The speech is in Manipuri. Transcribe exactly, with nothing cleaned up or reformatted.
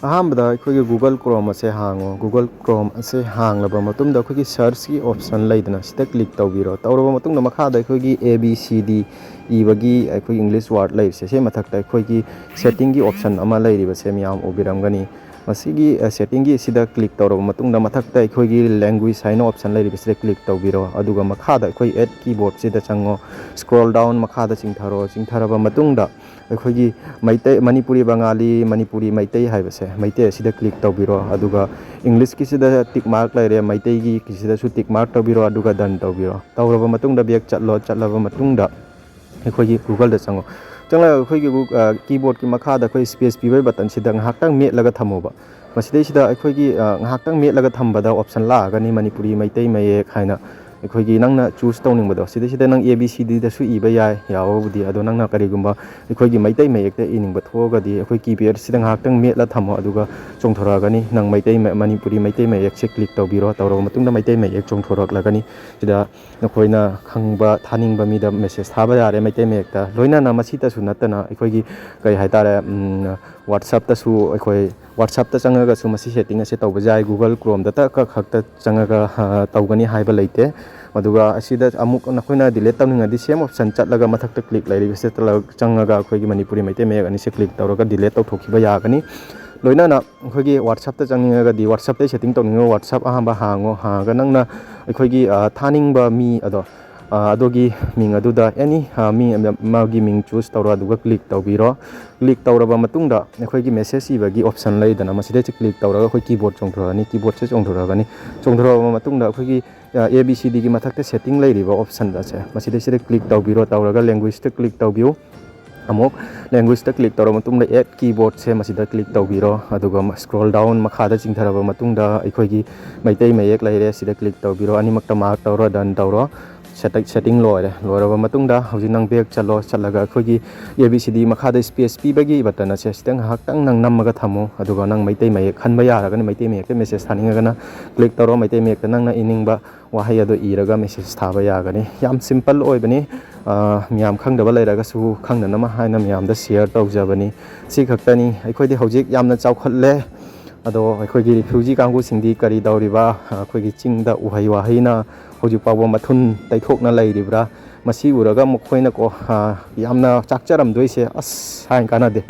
ꯑꯍꯥꯟꯕꯗ ꯑꯩꯈꯣꯏꯒꯤ Google Chrome ꯑꯁꯦ ꯍꯥꯡꯉꯣ꯫ Google Chrome ꯑꯁꯦ ꯍꯥꯡꯂꯕ ꯃꯇꯨꯡꯗ ꯑꯩꯈꯣꯏꯒꯤ search ꯀꯤ option ꯂꯩꯗꯅ, ꯁꯤꯗ click ꯇꯧꯕꯤꯔꯣ꯫ ꯇꯧꯔꯕ ꯃꯇꯨꯡꯗ ꯃꯈꯥꯗ ꯑꯩꯈꯣꯏꯒꯤ A B C D ꯏꯕꯒꯤ ꯑꯩꯈꯣꯏꯒꯤ English word ꯂꯩꯔꯤꯁꯦ, ꯁꯤ ꯃꯊꯛꯇ ꯑꯩꯈꯣꯏꯒꯤ setting ꯒꯤ option ꯑꯃ ꯂꯩꯔꯤꯕꯁꯦ ꯃꯌꯥꯝ ꯎꯕꯤꯔꯝꯒꯅꯤ꯫ ꯃꯁꯤꯒꯤ, ꯑ, setting ꯒꯤ ꯁꯤꯗ click ꯇꯧꯔꯕ ꯃꯇꯨꯡꯗ ꯃꯊꯛꯇ ꯑꯩꯈꯣꯏꯒꯤ language ꯍꯥꯏꯅ option ꯂꯩꯔꯤꯕꯁꯤꯗ click ꯇꯧꯕꯤꯔꯣ꯫ ꯑꯗꯨꯒ ꯃꯈꯥꯗ ꯑꯩꯈꯣꯏ add keyboard ꯁꯤꯗ ꯆꯪꯉꯣ꯫ Scroll down ꯃꯈꯥꯗ ꯆꯤꯡꯊꯔꯣ꯫ ꯆꯤꯡꯊꯔꯕ ꯃꯇꯨꯡꯗ ꯑꯩꯈꯣꯏꯒꯤ ꯃꯩꯇꯩ, ꯃꯅꯤꯄꯨꯔꯤ ꯕꯉꯥꯂꯤ, ꯃꯅꯤꯄꯨꯔꯤ ꯃꯩꯇꯩ ꯍꯥꯏꯕꯁꯦ, ꯃꯩꯇꯩ ꯑꯁꯤꯗ click ꯇꯧꯕꯤꯔꯣ꯫ ꯑꯗꯨꯒ English ꯀꯤꯁꯤꯗ tick mark ꯂꯩꯔꯦ, ꯃꯩꯇꯩꯒꯤ ꯀꯤꯁꯤꯗꯁꯨ tick mark ꯇꯧꯕꯤꯔꯣ, ꯑꯗꯨꯒ done ꯇꯧꯕꯤꯔꯣ꯫ ꯇꯧꯔꯕ ꯃꯇꯨꯡꯗ back ꯆꯠꯂꯣ꯫ ꯆꯠꯂꯕ ꯃꯇꯨꯡꯗ ꯑꯩꯈꯣꯏꯒꯤ Google ꯗ ꯆꯪꯉꯣ꯫ ꯆꯪꯂꯒ ꯑꯩꯈꯣꯏꯒꯤ ꯒꯨ-, ꯑ, keyboard ꯀꯤ ꯃꯈꯥꯗ ꯑꯩꯈꯣꯏ space ꯄꯤꯕꯒꯤ button ꯁꯤꯗ ꯉꯥꯏꯍꯥꯛꯇꯪ ꯃꯦꯠꯂꯒ ꯊꯝꯃꯣꯕ꯫ ꯃꯁꯤꯗꯩꯁꯤꯗ ꯑꯩꯈꯣꯏꯒꯤ, ꯑ, ꯉꯥꯏꯍꯥꯛꯇꯪ ꯃꯦꯠꯂꯒ ꯊꯝꯕꯗ option ꯂꯥꯛꯑꯒꯅꯤ, ꯃꯅꯤꯄꯨꯔꯤ ꯃꯩꯇꯩ ꯃꯌꯦꯛ ꯍꯥꯏꯅ꯫ ꯑꯩꯈꯣꯏꯒꯤ ꯅꯪꯅ choose ꯇꯧꯅꯤꯡꯕꯗꯣ, ꯁꯤꯗꯩꯁꯤꯗ ꯅꯪ A B C D ꯗꯁꯨ ꯏꯕ ꯌꯥꯏ, ꯌꯥꯕꯕꯨꯗꯤ꯫ ꯑꯗꯣ ꯅꯪꯅ ꯀꯔꯤꯒꯨꯝꯕ ꯑꯩꯈꯣꯏꯒꯤ ꯃꯩꯇꯩ ꯃꯌꯦꯛꯇ ꯏꯅꯤꯡꯕ ꯊꯣꯛꯑꯒꯗꯤ, ꯑꯩꯈꯣꯏ keypad ꯁꯤꯗ ꯉꯥꯏꯍꯥꯛꯇꯪ ꯃꯦꯠꯂ ꯊꯝꯃꯣ, ꯑꯗꯨꯒ ꯆꯣꯡꯊꯣꯔꯛꯑꯒꯅꯤ꯫ ꯅꯪ ꯃꯩꯇꯩ ꯃ-, ꯃꯅꯤꯄꯨꯔꯤ ꯃꯩꯇꯩ ꯃꯌꯦꯛꯁꯦ click ꯇꯧꯕꯤꯔꯣ꯫ ꯇꯧꯔꯕ ꯃꯇꯨꯡꯗ ꯃꯩꯇꯩ ꯃꯌꯦꯛ ꯆꯣꯡꯊꯣꯔꯛꯂꯒꯅꯤ꯫ ꯁꯤꯗ ꯅꯈꯣꯏꯅ ꯈꯪꯕ, ꯊꯥꯅꯤꯡꯕ ꯃꯤꯗ message ꯊꯥꯕ ꯌꯥꯔꯦ ꯃꯩꯇꯩ ꯃꯌꯦꯛꯇ꯫ ꯂꯣꯏꯅꯅ ꯃꯁꯤꯇꯁꯨ ꯅꯠꯇꯅ ꯑꯩꯈꯣꯏꯒꯤ, ꯀꯔꯤ ꯍꯥꯏꯇꯥꯔꯦ, ꯎꯝ, WhatsApp ꯇꯁꯨ, ꯑꯩꯈꯣꯏ WhatsApp ꯇ ꯆꯪꯉꯒꯁꯨ ꯃꯁꯤ setting ꯑꯁꯦ ꯇꯧꯕ ꯌꯥꯏ꯫ Google Chrome ꯗ ꯇ ꯈꯛꯇ ꯆꯪꯉꯒ, ꯑ, ꯇꯧꯒꯅꯤ ꯍꯥꯏꯕ ꯂꯩꯇꯦ꯫ ꯑꯗꯨꯒ ꯑꯁꯤꯗ ꯑꯃꯨꯛ ꯅꯈꯣꯏꯅ delete ꯇꯧꯅꯤꯡꯉꯗꯤ same option ꯆꯠꯂꯒ ꯃꯊꯛꯇ click ꯂꯩꯔꯤꯕꯁꯤꯗ ꯆꯠꯂꯒ, ꯆꯪꯉꯒ ꯑꯩꯈꯣꯏꯒꯤ ꯃꯅꯤꯄꯨꯔꯤ ꯃꯩꯇꯩ ꯃꯌꯦꯛ ꯑꯅꯤꯁꯦ click ꯇꯧꯔꯒ delete ꯇꯧꯊꯣꯛꯈꯤꯕ ꯌꯥꯒꯅꯤ꯫ ꯂꯣꯏꯅꯅ ꯑꯩꯈꯣꯏꯒꯤ WhatsApp ꯇ ꯆꯪꯅꯤꯡꯉꯒꯗꯤ WhatsApp ꯇꯩ setting ꯇꯧꯅꯤꯡꯉꯒ WhatsApp ꯑꯍꯥꯟꯕ ꯍꯥꯡꯉꯣ꯫ ꯍꯥꯡꯉꯒ ꯅꯪꯅ ꯑꯩꯈꯣꯏꯒꯤ, ꯑ, ꯊꯥꯅꯤꯡꯕ ꯃꯤ ꯑꯗꯣ, ꯑ, ꯑꯗꯨꯒꯤ ꯃꯤꯡ ꯑꯗꯨꯗ any, ꯑ, ꯃꯤ ꯑꯃ, ꯃꯥꯒꯤ ꯃꯤꯡ choose ꯇꯧꯔꯣ, ꯑꯗꯨꯒ click ꯇꯧꯕꯤꯔꯣ꯫ Click ꯇꯧꯔꯕ ꯃꯇꯨꯡꯗ ꯑꯩꯈꯣꯏꯒꯤ message ꯏꯕꯒꯤ option ꯂꯩꯗꯅ, ꯃꯁꯤꯗꯩꯁꯤ click ꯇꯧꯔꯒ ꯑꯩꯈꯣꯏ keyboard ꯆꯣꯡꯊꯣꯔꯛꯑꯅꯤ꯫ Keyboard ꯁꯦ ꯆꯣꯡꯊꯣꯔꯛꯑꯒꯅꯤ꯫ ꯆꯣꯡꯊꯣꯔꯛꯑꯕ ꯃꯇꯨꯡꯗ ꯑꯩꯈꯣꯏꯒꯤ, ꯑ, A B C D ꯒꯤ ꯃꯊꯛꯇ setting ꯂꯩꯔꯤꯕ option ꯑꯁꯦ, ꯃꯁꯤꯗꯩꯁꯤꯗ click ꯇꯧꯕꯤꯔꯣ꯫ ꯇꯧꯔꯒ language ꯇ click ꯇꯧꯕꯤꯌꯨ꯫ ꯑꯃꯨꯛ language ꯇ click ꯇꯧꯔꯕ ꯃꯇꯨꯡꯗ add keyboard ꯁꯦ ꯃꯁꯤꯗ click ꯇꯧꯕꯤꯔꯣ꯫ ꯑꯗꯨꯒ ꯃ-, scroll down ꯃꯈꯥꯗ ꯆꯤꯡꯊꯔꯕ ꯃꯇꯨꯡꯗ ꯑꯩꯈꯣꯏꯒꯤ ꯃꯩꯇꯩ ꯃꯌꯦꯛ ꯂꯩꯔꯦ, ꯁꯤꯗ click ꯇꯧꯕꯤꯔꯣ꯫ ꯑꯅꯤꯃꯛꯇ mark ꯇꯧꯔꯣ, done ꯇꯧꯔꯣ꯫ ꯁꯦꯇꯤꯡ ꯂꯣꯏꯔꯦ꯫ ꯂꯣꯏꯔꯕ ꯃꯇꯨꯡꯗ ꯍꯧꯖꯤꯛ ꯅꯪ ꯕꯦꯛ ꯆꯠꯂꯣ꯫ ꯆꯠꯂꯒ ꯑꯩꯈꯣꯏꯒꯤ ꯑꯦ ꯕꯤ ꯁꯤ ꯗꯤ ꯃꯈꯥꯗ ꯁ꯭ꯄꯦꯁ ꯄꯤꯕꯒꯤ ꯕꯇꯟ ꯑꯁꯦ ꯁꯤꯗ ꯉꯥꯏꯍꯥꯛꯇꯪ ꯅꯪ ꯅꯝꯃꯒ ꯊꯝꯃꯨ꯫ ꯑꯗꯨꯒ ꯅꯪ ꯃꯩꯇꯩ ꯃꯌꯦꯛ ꯈꯟꯕ ꯌꯥꯔꯒꯅ ꯃꯩꯇꯩ ꯃꯌꯦꯛꯇ ꯃꯦꯁꯦꯖ ꯊꯥꯅꯤꯡꯉꯒꯅ ꯀ꯭ꯂꯤꯛ ꯇꯧꯔꯣ꯫ ꯃꯩꯇꯩ ꯃꯌꯦꯛꯇ ꯅꯪꯅ ꯏꯅꯤꯡꯕ ꯋꯥꯍꯩ ꯑꯗꯣ ꯏꯔꯒ ꯃꯦꯁꯦꯖ ꯊꯥꯕ ꯌꯥꯒꯅꯤ꯫ ꯌꯥꯝ ꯁꯤꯝꯄꯜ ꯑꯣꯏꯕꯅꯤ꯫ ꯑ, ꯃꯌꯥꯝ ꯈꯪꯗꯕ ꯂꯩꯔꯒꯁꯨ ꯈꯪꯅꯅꯕ ꯍꯥꯏꯅ ꯃꯌꯥꯝꯗ ꯁꯤꯌꯔ ꯇꯧꯖꯕꯅꯤ꯫ ꯁꯤ ꯈꯛꯇꯅꯤ꯫ ꯑꯩꯈꯣꯏꯗꯤ ꯍꯧꯖꯤꯛ ꯌꯥꯝꯅ ꯆꯥꯎꯈꯠꯂꯦ꯫ ꯑꯗꯣ ꯑꯩꯈꯣꯏꯒꯤ ꯔꯤꯐ꯭ꯌꯨꯖꯤ ꯀꯥꯡꯕꯨꯁꯤꯡꯗꯤ ꯀꯔꯤ ꯇꯧꯔꯤꯕ? ꯑꯩꯈꯣꯏꯒꯤ ꯆꯤꯡꯗ ꯎꯍꯩ ꯋꯥꯍꯩꯅ ꯍꯧꯖꯤꯛ ꯐꯥꯎꯕ ꯃꯊꯨꯟ ꯇꯩꯊꯣꯛꯅ ꯂꯩꯔꯤꯕ꯭ꯔꯥ? ꯃꯁꯤ ꯎꯔꯒ ꯃꯈꯣꯏꯅꯀꯣ, ꯑ, ꯌꯥꯝꯅ ꯆꯥꯛꯆꯔꯝꯗꯣꯏꯁꯦ꯫ "ꯑꯁ, ꯍꯥꯏꯅ ꯀꯥꯟꯅꯗꯦ꯫